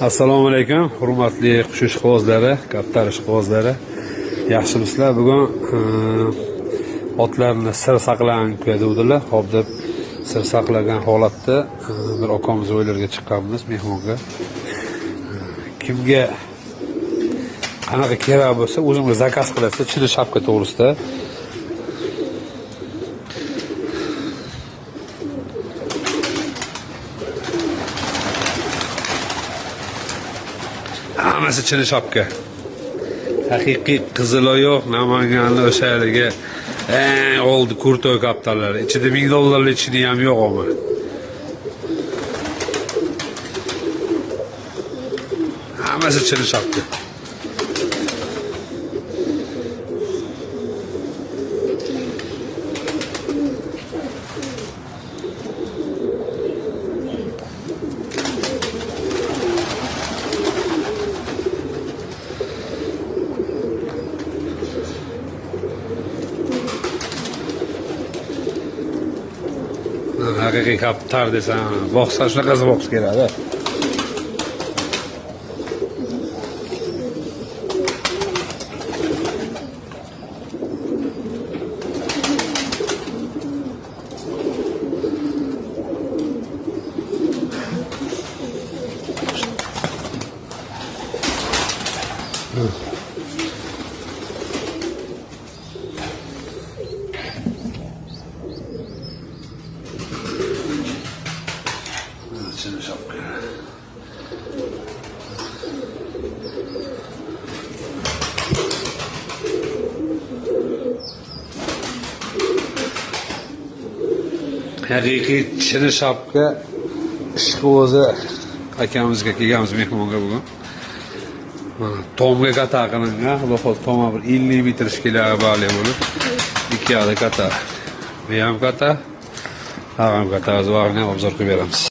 Assalomu alaykum, hurmatli qush ishqibozlari, kaptar ishqibozlari. Yaxshimisizlar? Bugun otlarni sir saqlagan dedilar. Hop deb sir saqlagan holatda bir akamiz o'ylarga chiqqanmiz mehmonga. Kimga qanaqa kerak bo'lsa, o'zimga zakaz qilasiz, chili shapka to'g'risida. Hammasi chili shapka. Haqiqiy Qiziloyoq Namanganni o'sha haligi eng oldi kurtoy kaptarlari. Ichida 1000 dollarlik ichini ham yo'q ama. Hammasi chili shapka. Haqiqiy kaptar desam, boqsa shunaqasi boqish kerak-da. Chili shapka. Haqiqiy chili shapka ishqibozi akamizga kelganmiz mehmonga bugun. Mana tomga kata qilingan, xudo xohlasa toma bir 50 metr shekilli bali bo'lib, ikki yoqda kata. Bu ham kata, ham kata, o'z vaqtini ham obzor qilib beramiz.